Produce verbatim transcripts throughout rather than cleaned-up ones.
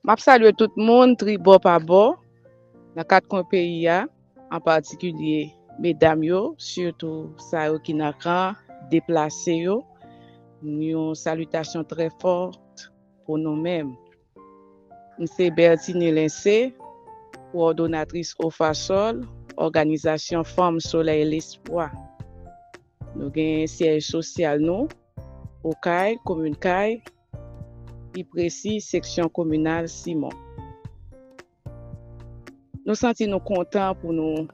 M ap salye tout moun, tribò pa bò, nan kat kwen peyi a, an patikilye medam yo, sitou sa yo ki nan kan, deplase yo. Yon salitasyon trè fò pou nou menm. M se Bertine Lensé, kowòdonatris OFASOL, Òganizasyon Fanm Solèy Lespwa. Nou gen syèj sosyal nou Okay, komin Kay, pi presi, seksyon kominal Simon. Nou santi nou kontan pou nou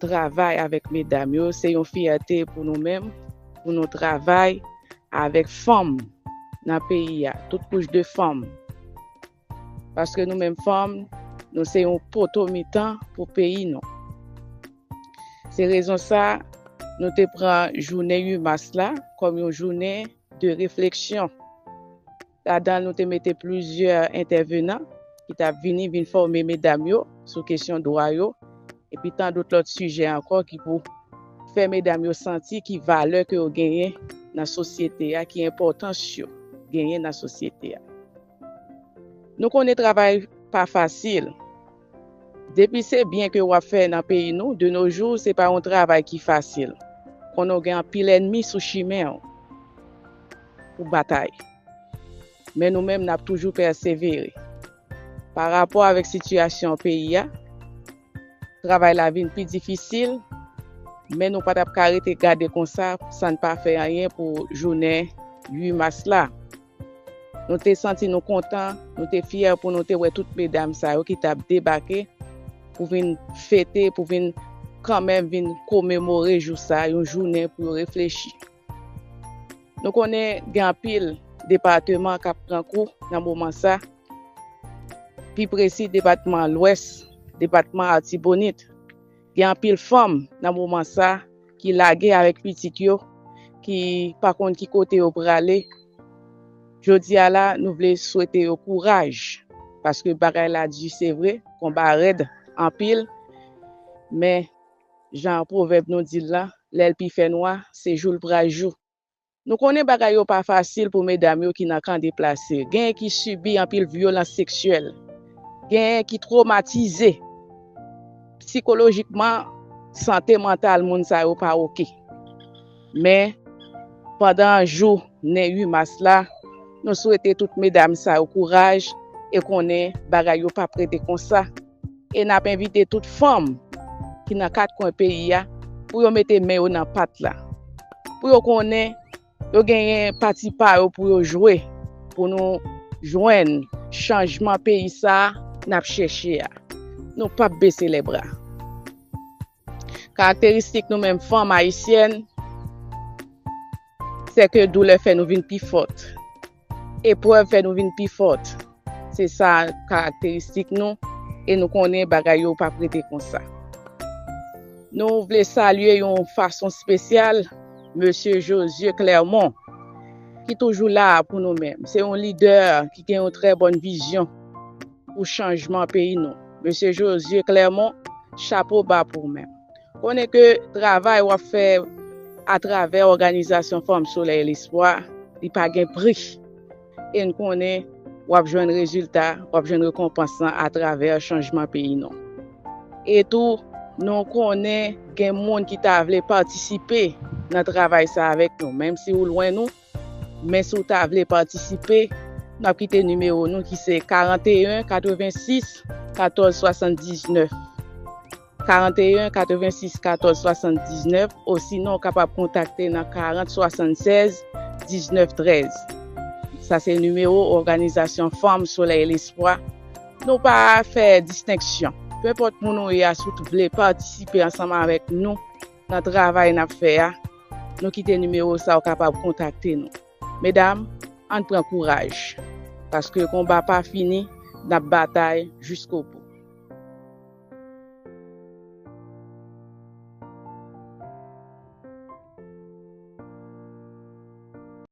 travay avèk medam yo. Se yon fyète pou nou menm, pou nou travay avèk fanm nan peyi a, tout kouch de fanm. Paske nou menm fanm, nou se yon poto mitan pou peyi nou. Se rezon sa, nou te pran jounen uit mas la kòm yon jounen de refleksyon. Ladan l, nou te mete plizyè entèvenan ki t ap vini, vin fòme medam yo sou kesyon dwa yo, epi tan dòt lòt sijè ankò ki pou fè medam yo santi ki valè ke yo genyen nan sosyete a, ki enpòtans yo genyen nan sosyete a. Nou konnen travay pa fasil. Depi se byen ke w ap fè nan peyi nou, de nos jours, se pa yon travay ki fasil. Konnen w gen anpil ènmi sou chimen w pou batay. Men nou menm, n ap toujou pèsevere. Pa rapò avèk sitiyasyon peyi a, travay la vin pi difisil, men nou pa t ap ka rete gade konsa san n pa fè anyen pou jounen uit mas la. Nou te santi nou kontan, nou te fyè pou nou te wè tout medam sa yo ki t ap debake pou vin fete, pou vin kanmenm vin komemore jou sa, yon jounen pou yo reflechi. Nou konnen gen anpil depatman k ap pran kou nan moman sa, pi presi depatman Lwès, depatman Atibonit. Gen anpil fanm nan moman sa ki lage avèk pitit yo, ki pa konn ki kote yo prale. Jodi a la, nou vle swete yo kouraj, paske bagay la di, se vre, konba rèd anpil, men jan pwovèb nou di l la, lè l pi fè nwa, se jou l pral jou. Nou konnen bagay yo pa fasil pou medam yo ki nan kan deplase. Genyen ki sibi anpil vyolans seksyèl. Genyen ki twomatize. Sikolojikman, sante mantal moun sa yo pa oke. Men, pandan jounen uit mas la, nou swete tout medam sa yo kouraj e konnen bagay yo p ap rete konsa. E n ap envite tout fanm ki nan kat kwen peyi a pou yo mete men yo nan pat la. Pou yo konnen yo genyen pati pa yo pou yo jwe, pou nou jwenn chanjman peyi sa a n ap chèche a. Nou p ap bese lè bra. Karakteristik nou menm fanm ayisyèn, se ke doulè fè nou vin pi fòt. Eprèv fè nou vin pi fòt. Se sa karakteristik nou, e nou konnen bagay yo p ap rete konsa. Nou vle salye yon fason espesyal Mesye Josué Clermont, ki toujou la pou nou menm. Se yon lidè ki gen yon trè bòn vizyon pou chanjman peyi nou. Mesye Josué Clermont, chapo ba pou ou menm. Konnen ke travay w ap fè atravè òganizasyon Fanm Solèy Lespwa, li pa gen pri. E n konnen w ap jwenn rezilta, w ap jwenn rekonpans lan atravè chanjman peyi nou. E tou, nou konnen gen moun ki ta vle patisipe nan travay sa avèk nou, menm si ou lwen nou, men si w ta vle patisipe, n ap kite nimewo nou ki se karanteyen katrevensis katòz swasanndiznèf. Karanteyen katrevensis katòz swasanndiznèf, osinon w kapab kontakte nan karant swasannsèz diznèf trèz. Sa se nimewo òganizasyon Fanm Solèy Lespwa. Nou pa fè distenksyon. Penpòt moun ou ye a, si w vle patisipe ansanm avèk nou nan travay n ap fè a, nou kite nimewo sa, w kapab kontakte nou. Medam, ann pran kouraj, paske konba pa fini, n ap batay jiskobout.